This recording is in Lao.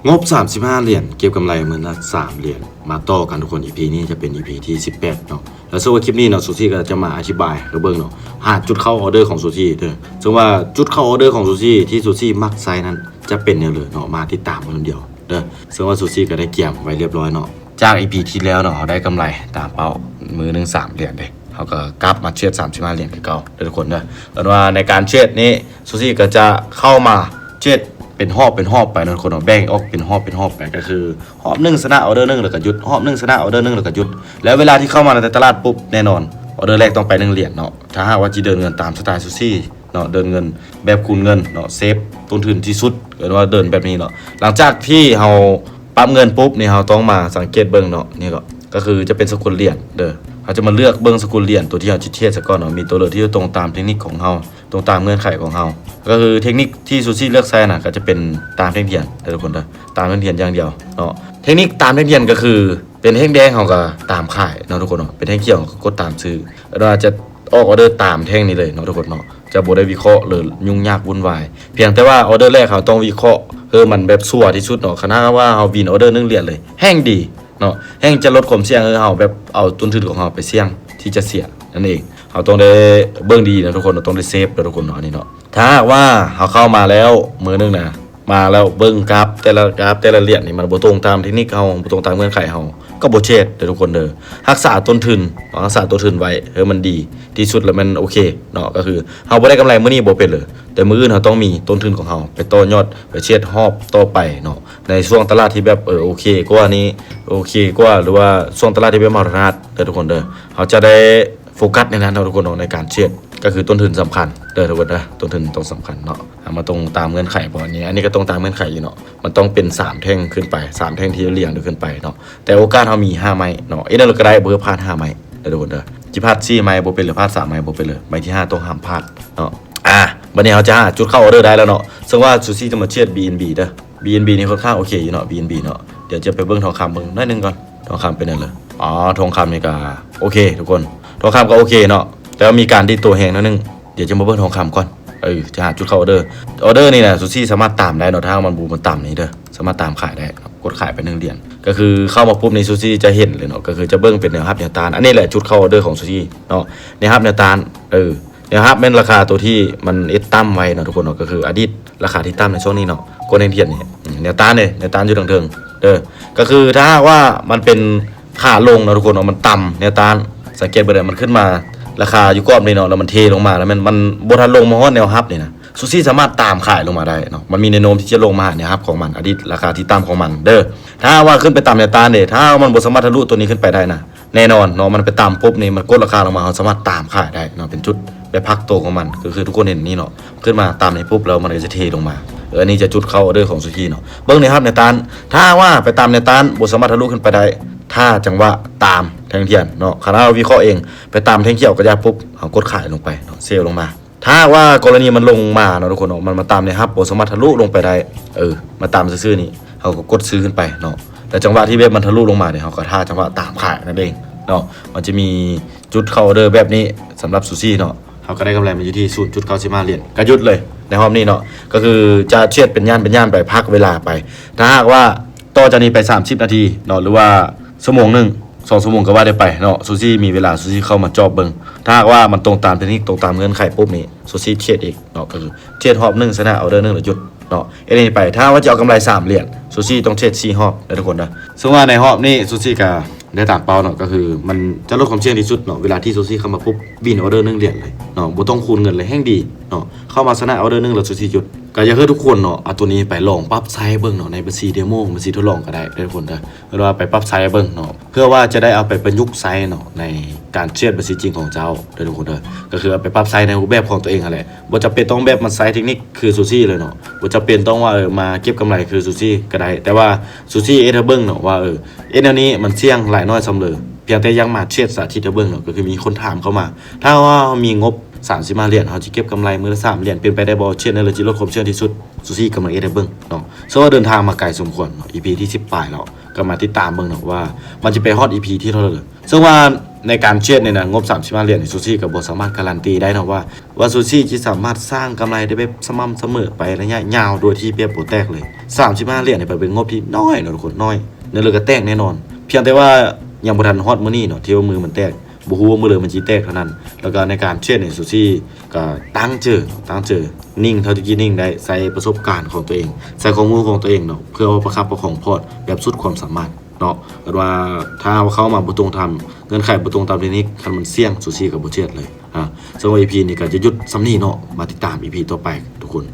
ງົບສາມສິບຫ້າຫຼຽນ ເກັບກຳໄລມື້ລະສາມຫຼຽນ ມາຕໍ່ກັນທຸກຄົນ ອີພີນີ້ຈະເປັນອີພີທີສິບແປດເນາະ ແລ້ວເຊິ່ງວ່າຄລິບນີ້ເນາະ ຊູຊີກໍຈະມາອະທິບາຍໃຫ້ເບິ່ງເນາະ ຫາຈຸດເຂົ້າອໍເດີຂອງຊູຊີເດີ ເຊິ່ງວ່າຈຸດເຂົ້າອໍເດີຂອງຊູຊີທີ່ຊູຊີມັກໃຊ້ນັ້ນຈະເປັນແນວໃດເນາະ ມາຕິດຕາມກັນເດີ ເຊິ່ງວ່າຊູຊີກໍໄດ້ກຽມໄວ້ລຽບຮ້ອຍເນາະ ຈາກອີພີທີ່ແລ້ວເນາະ ເຮົາໄດ້ກຳໄລຕາມເປົ້າ ມື້ໜຶ່ງສາມຫຼຽນເດ້ ເຮົາກໍກັບມາເທຣດສາມສິບຫ້າຫຼຽນຄືເກົ່າເດີທຸກຄົນເດີ ເອີ້ນວ່າໃນການເທຣດນີ້ ຊູຊີກໍຈະເຂົ້າມາເທຣດເປັນຮອບເປັນຮອບໄປເນາະທຸກຄົນເນາະ ແບ່ງອອກເປັນຮອບເປັນຮອບໄປ ກໍຄືຮອບໜຶ່ງຊະນະອໍເດີໜຶ່ງ ແລ້ວກໍຢຸດ ຮອບໜຶ່ງຊະນະອໍເດີໜຶ່ງ ແລ້ວກໍຢຸດ ແລ້ວເວລາທີ່ເຂົ້າມາໃນຕະຫຼາດປຸບ ແນ່ນອນ ອໍເດີແລກຕ້ອງໄປໜຶ່ງຫຼຽນເນາະ ຖ້າຫາກວ່າຊິເດີນເງິນຕາມສະໄຕຊູຊີເນາະ ເດີນເງິນແບບຄູນເງິນເນາະ ເຊບຕົ້ນທຶນທີ່ສຸດ ເອີ້ນວ່າເດີນແບບນີ້ເນາະ ຫຼັງຈາກທີ່ເຮົາປັບເງິນປຸບນີ້ ເຮົາຕ້ອງມາສັງເກດເບິ່ງເນາະ ນີ້ກໍ ກໍຄືຈະເປັນສະກຸນຫຼຽນເດີ ເຮົາຈະມາເລືອກເບິ່ງສະກຸນຫຼຽນຕົວທີ່ເຮົາຈະເທຣດຊະກ່ອນເນາະ ມີຕົວເລືອກທີ່ຢູ່ຕົງຕາມເທັກນິກຂອງເຮົາ ຕົງຕາມເງື່ອນໄຂຂອງເຮົາ ກໍຄືເທັກນິກທີ່ຊູຊີເລືອກໃຊ້ນະ ກໍຈະເປັນຕາມແທ່ງທຽນເດີທຸກຄົນເດີ ຕາມແທ່ງທຽນຢ່າງດຽວເນາະ ເທັກນິກຕາມແທ່ງທຽນກໍຄື ເປັນແທ່ງແດງເຮົາກໍຕາມຂາຍເນາະທຸກຄົນເນາະ ເປັນແທ່ງຂຽວເຮົາກໍກົດຕາມຊື້ ແລ້ວອາດຈະອອກອໍເດີຕາມແທ່ງນີ້ເລີຍເນາະທຸກຄົນເນາະ ຈະບໍ່ໄດ້ວິເຄາະ ຫຼື ຫຍຸ້ງຍາກວຸ່ນວາຍ ພຽງແຕ່ວ່າອໍເດີແລກເຮົາຕ້ອງວິເຄາະໃຫ້ມັນແບບຊົ່ວທີ່ສຸດເນາະ ຄັນຫາກວ່າເຮົາວິນອໍເດີໜຶ່ງຫຼຽນເລີຍ ແຮ່ງດີເນາະ ແຮ່ງຈະລົດຄວາມສ່ຽງໃຫ້ເຮົາແບບເອົາຕົ້ນທຶນຂອງເຮົາໄປສ່ຽງທີ່ຈະເສຍນັ້ນເອງ ເຮົາຕ້ອງໄດ້ເບິ່ງດີນະທຸກຄົນ ຕ້ອງໄດ້ເຊບເດີທຸກຄົນເນາະ ອັນນີ້ເນາະ ຖ້າຫາກວ່າເຮົາເຂົ້າມາແລ້ວມື້ໜຶ່ງນະ ມາແລ້ວເບິ່ງກາບແຕ່ລະກາບແຕ່ລະຫຼຽນນີ້ ມັນບໍ່ຕົງຕາມເທັກນິກເຮົາ ບໍ່ຕົງຕາມເງື່ອນໄຂເຮົາ ກໍບໍ່ເທຣດເດີທຸກຄົນເດີ ຮັກສາຕົ້ນທຶນເນາະ ຮັກສາຕົ້ນທຶນໄວ້ໃຫ້ມັນດີທີ່ສຸດ ແລ້ວມັນໂອເຄເນາະ ກໍຄືເຮົາບໍ່ໄດ້ກຳໄລມື້ນີ້ບໍ່ເປັນເລີຍ ແຕ່ມື້ອື່ນເຮົາຕ້ອງມີຕົ້ນທຶນຂອງເຮົາໄປຕໍ່ຍອດ ໄປເທຣດຮອບຕໍ່ໄປເນາະ ໃນຊ່ວງຕະຫຼາດທີ່ແບບ ເອີ ໂອເຄກວ່ານີ້ ໂອເຄກວ່າ ຫຼືວ່າຊ່ວງຕະຫຼາດທີ່ແບບເຮົາຖະໜັດເດີທຸກຄົນເດີ ເຮົາຈະໄດ້ໂຟກັສໃນນັ້ນເນາະທຸກຄົນເນາະ ໃນການເທຣດ ກໍຄືຕົ້ນທຶນສຳຄັນເດີທຸກຄົນເດີ ຕົ້ນທຶນຕ້ອງສຳຄັນເນາະ ເຮົາມາຕົງຕາມເງື່ອນໄຂ ເພາະອັນນີ້ ອັນນີ້ກໍຕົງຕາມເງື່ອນໄຂຢູ່ເນາະ ມັນຕ້ອງເປັນສາມແທ່ງຂຶ້ນໄປ ສາມແທ່ງທີ່ລຽງກັນຂຶ້ນໄປເນາະ ແຕ່ໂອກາດເຮົາມີຫ້າໄມ້ເນາະ ເຮັດແນວໃດກໍໄດ້ ບໍ່ໃຫ້ພາດຫ້າໄມ້ເດີທຸກຄົນເດີ ຊິພາດສີ່ໄມ້ບໍ່ເປັນເລີຍ ພາດສາມໄມ້ບໍ່ເປັນເລີຍ ໄມ້ທີຫ້າຕ້ອງຫ້າມພາດເນາະ ອ່າ ບັດນີ້ເຮົາຈະຫາຈຸດເຂົ້າອໍເດີໄດ້ແລ້ວເນາະ ເຊິ່ງວ່າຊູຊີຈະມາເທຣດບີເອັນບີເດີ ບີເອັນບີນີ້ຄ່ອນຂ້າງໂອເຄຢູ່ເນາະ ບີເອັນບີເນາະ ດຽວຈະໄປເບິ່ງທອງຄຳເບິ່ງໜ້ອຍໜຶ່ງກ່ອນ ທອງຄຳເປັນແນວໃດ ອໍ ທອງຄຳນີ້ກໍໂອເຄທຸກຄົນ ທອງຄຳກໍໂອເຄເນາະ ແຕ່ວ່າມີການດີດໂຕແຮງໜ້ອຍໜຶ່ງ ດຽວຈະມາເບິ່ງທອງຄຳກ່ອນ ເອີ ຈະຫາຈຸດເຂົ້າອໍເດີ ອໍເດີນີ້ນະ ຊູຊີສາມາດຕາມໄດ້ເນາະ ຖ້າມັນບໍ່ ມັນຕ່ຳນີ້ເດີ ສາມາດຕາມຂາຍໄດ້ເນາະ ກົດຂາຍໄປໜຶ່ງຫຼຽນ ກໍຄືເຂົ້າມາປຸບນີ້ ຊູຊີຈະເຫັນເລີຍເນາະ ກໍຄືຈະເບິ່ງເປັນແນວຮັບແນວຕ້ານ ອັນນີ້ແຫຼະຈຸດເຂົ້າອໍເດີຂອງຊູຊີເນາະ ແນວຮັບແນວຕ້ານ ເອີ ແນວຮັບແມ່ນລາຄາຕົວທີ່ມັນເຮັດຕ່ຳໄວ້ເນາະທຸກຄົນເນາະ ກໍຄືອະດີດລາຄາທີ່ຕ່ຳໃນຊ່ວງນີ້ເນາະ ກົດແທ່ງທຽນນີ້ ອືມ ແນວຕ້ານເດ້ ແນວຕ້ານຢູ່ເທິງໆ ເດີ ກໍຄືຖ້າຫາກວ່າມັນເປັນຂາລົງເນາະທຸກຄົນເນາະ ມັນຕ່ຳແນວຕ້ານ ສັງເກດເບິ່ງເດີ ມັນຂຶ້ນມາລາຄາຢູ່ກອບນີ້ເນາະ ແລ້ວມັນເທລົງມາ ແລ້ວມັນ ມັນບໍ່ທັນລົງມາຮອດແນວຮັບນີ້ນະ ຊູຊີສາມາດຕາມຂາຍລົງມາໄດ້ເນາະ ມັນມີແນວໂນ້ມທີ່ຈະລົງມາຫາແນວຮັບຂອງມັນ ອະດີດລາຄາທີ່ຕ່ຳຂອງມັນເດີ ຖ້າຫາກວ່າຂຶ້ນໄປຕາມແນວຕ້ານເດ້ ຖ້າຫາກມັນບໍ່ສາມາດທະລຸຕົວນີ້ຂຶ້ນໄປໄດ້ນະ ແນ່ນອນເນາະ ມັນໄປຕາມປຸບນີ້ ມັນກົດລາຄາລົງມາ ເຮົາສາມາດຕາມຂາຍໄດ້ເນາະ ເປັນຈຸດແບບພັກໂຕຂອງມັນ ກໍຄືທຸກຄົນເຫັນນີ້ເນາະ ຂຶ້ນມາຕາມນີ້ປຸບ ແລ້ວມັນກໍຈະເທລົງມາ ເອີ ອັນນີ້ຈະຈຸດເຂົ້າອໍເດີຂອງຊູຊີເນາະ ເບິ່ງແນວຮັບແນວຕ້ານ ຖ້າຫາກວ່າໄປຕາມແນວຕ້ານ ບໍ່ສາມາດທະລຸຂຶ້ນໄປໄດ້ ຖ້າຈັງຫວະຕາມແທ່ງທຽນເນາະ ຄັນເຮົາວິເຄາະເອງ ໄປຕາມແທ່ງຂຽວກະຢ່າປຸບ ເຮົາກົດຂາຍລົງໄປເນາະ ເຊວລົງມາ ຖ້າຫາກວ່າກໍລະນີມັນລົງມາເນາະທຸກຄົນເນາະ ມັນມາຕາມແນວຮັບ ບໍ່ສາມາດທະລຸລົງໄປໄດ້ ເອີ ມາຕາມຊື່ໆນີ້ ເຮົາກໍກົດຊື້ຂຶ້ນໄປເນາະ ແລ້ວຈັງຫວະທີ່ແບບມັນທະລຸລົງມານີ້ ເຮົາກໍຖ້າຈັງຫວະຕາມຂາຍນັ້ນເອງເນາະ ມັນຈະມີຈຸດເຂົ້າອໍເດີແບບນີ້ສຳລັບຊູຊີເນາະ ເຮົາກໍໄດ້ກຳໄລມາຢູ່ທີ່ສູນຈຸດເກົ້າສິບຫ້າຫຼຽນ ກໍຢຸດເລີຍໃນຮອບນີ້ເນາະ ກໍຄືຈະເທຣດເປັນຢ່ານເປັນຢ່ານໄປ ພັກເວລາໄປ ຖ້າຫາກວ່າຕໍ່ຈາກນີ້ໄປສາມສິບນາທີເນາະ ຫຼືວ່າຊົ່ວໂມງໜຶ່ງ ສອງຊົ່ວໂມງກໍວ່າໄດ້ໄປເນາະ ຊູຊີມີເວລາ ຊູຊີເຂົ້າມາຈອບເບິ່ງ ຖ້າຫາກວ່າມັນຕົງຕາມເທັກນິກ ຕົງຕາມເງື່ອນໄຂປຸບນີ້ ຊູຊີເທຣດອີກເນາະ ກໍຄືເທຣດຮອບໜຶ່ງຊະນະອໍເດີໜຶ່ງແລ້ວຢຸດເນາະ ເຮັດນີ້ໄປ ຖ້າວ່າຈະເອົາກຳໄລສາມຫຼຽນ ຊູຊີຕ້ອງເທຣດສີ່ຮອບເດີທຸກຄົນເດີ ເຊິ່ງວ່າໃນຮອບນີ້ຊູຊີກໍໄດ້ຕາມເປົ້າເນາະ ກໍຄືມັນຈະລົດຄວາມສ່ຽງທີ່ສຸດເນາະ ເວລາທີ່ຊູຊີເຂົ້າມາປຸບ ວິນອໍເດີໜຶ່ງຫຼຽນເລີຍເນາະ ບໍ່ຕ້ອງຄູນເງິນເລີຍ ແຮ່ງດີເນາະ ເຂົ້າມາຊະນະອໍເດີໜຶ່ງແລ້ວຊູຊີຢຸດ ກໍຢາກໃຫ້ທຸກຄົນເນາະ ເອົາຕົວນີ້ໄປລອງປັບໃຊ້ເບິ່ງເນາະ ໃນບັນຊີເດໂມ ບັນຊີທົດລອງກໍໄດ້ເດີທຸກຄົນເດີ ຫຼືວ່າໄປປັບໃຊ້ເບິ່ງເນາະ ເພື່ອວ່າຈະໄດ້ເອົາໄປປະຍຸກໃຊ້ເນາະ ໃນການເທຣດບັນຊີຈິງຂອງເຈົ້າເດີທຸກຄົນເດີ ກໍຄືເອົາໄປປັບໃຊ້ໃນຮູບແບບຂອງຕົວເອງຫັ້ນແຫຼະ ບໍ່ຈຳເປັນຕ້ອງແບບມາໃຊ້ເທັກນິກຄືຊູຊີເລີຍເນາະ ບໍ່ຈຳເປັນຕ້ອງວ່າ ເອີ ມາເກັບກຳໄລຄືຊູຊີກໍໄດ້ ແຕ່ວ່າຊູຊີເຮັດໃຫ້ເບິ່ງເນາະວ່າ ເອີ ເຮັດແນວນີ້ມັນສ່ຽງຫຼາຍນ້ອຍສ່ຳໃດ ພຽງແຕ່ຢາກມາເທຣດສາທິດໃຫ້ເບິ່ງເນາະ ກໍຄືມີຄົນຖາມເຂົ້າມາ ຖ້າວ່າເຮົາມີງົບສາມສິບຫ້າຫຼຽນ ເຮົາຈະເກັບກຳໄລມື້ລະສາມຫຼຽນ ເປັນໄປໄດ້ບໍ່ ເທຣດແນວໃດຊິລົດຄວາມສ່ຽງທີ່ສຸດ ຊູຊີກຳລັງເຮັດໃຫ້ເບິ່ງເນາະ ເຊິ່ງວ່າເດີນທາງມາໄກສົມຄວນເນາະ ອີພີທີສິບປາຍແລ້ວ ກໍມາຕິດຕາມເບິ່ງເນາະວ່າມັນຈະໄປຮອດອີພີທີເທົ່າໃດ ເຊິ່ງວ່າ ໃນການເທຣດນີ້ນະ ງົບສາມສິບຫ້າຫຼຽນນີ້ ຊູຊີກໍບໍ່ສາມາດກາຣັນຕີໄດ້ເນາະວ່າ ວ່າຊູຊີຈະສາມາດສ້າງກຳໄລໄດ້ແບບສະໝ່ຳສະເໝີໄປໄລຍະຍາວໂດຍທີ່ແບບບໍ່ແຕກເລີຍ. ສາມສິບຫ້າຫຼຽນນີ້ ໄປເປັນງົບທີ່ນ້ອຍເນາະທຸກຄົນ ນ້ອຍ ແນວໃດກໍແຕກແນ່ນອນ. ພຽງແຕ່ວ່າຍັງບໍ່ທັນຮອດມື້ນີ້ເນາະ ທີ່ວ່າມື້ມັນແຕກ ບໍ່ຮູ້ວ່າມື້ໃດມັນຊິແຕກເທົ່ານັ້ນ. ແລ້ວກໍໃນການເທຣດນີ້ ຊູຊີກໍຕັ້ງເຈີເນາະ ຕັ້ງເຈີ ນິ່ງເທົ່າທີ່ຈະນິ່ງໄດ້ ໃຊ້ປະສົບການຂອງຕົວເອງ ໃຊ້ຄວາມຮູ້ຂອງຕົວເອງເນາະ ເພື່ອປະຄັບປະຄອງພອດແບບສຸດຄວາມສາມາດເນາະ. ແຕ່ວ່າຖ້າເຂົ້າມາບໍ່ຕົງຕາມເງື່ອນໄຂ ບໍ່ຕົງຕາມເຕັກນິກ ຄັນມັນສ່ຽງ ຊູຊີກໍບໍ່ເທຣດເລີຍ. ອາ ສຳລັບອີພີນີ້ກໍຈະຢຸດສ່ຳນີ້ເນາະ ມາຕິດຕາມອີພີຕໍ່ໄປທຸກຄົນ.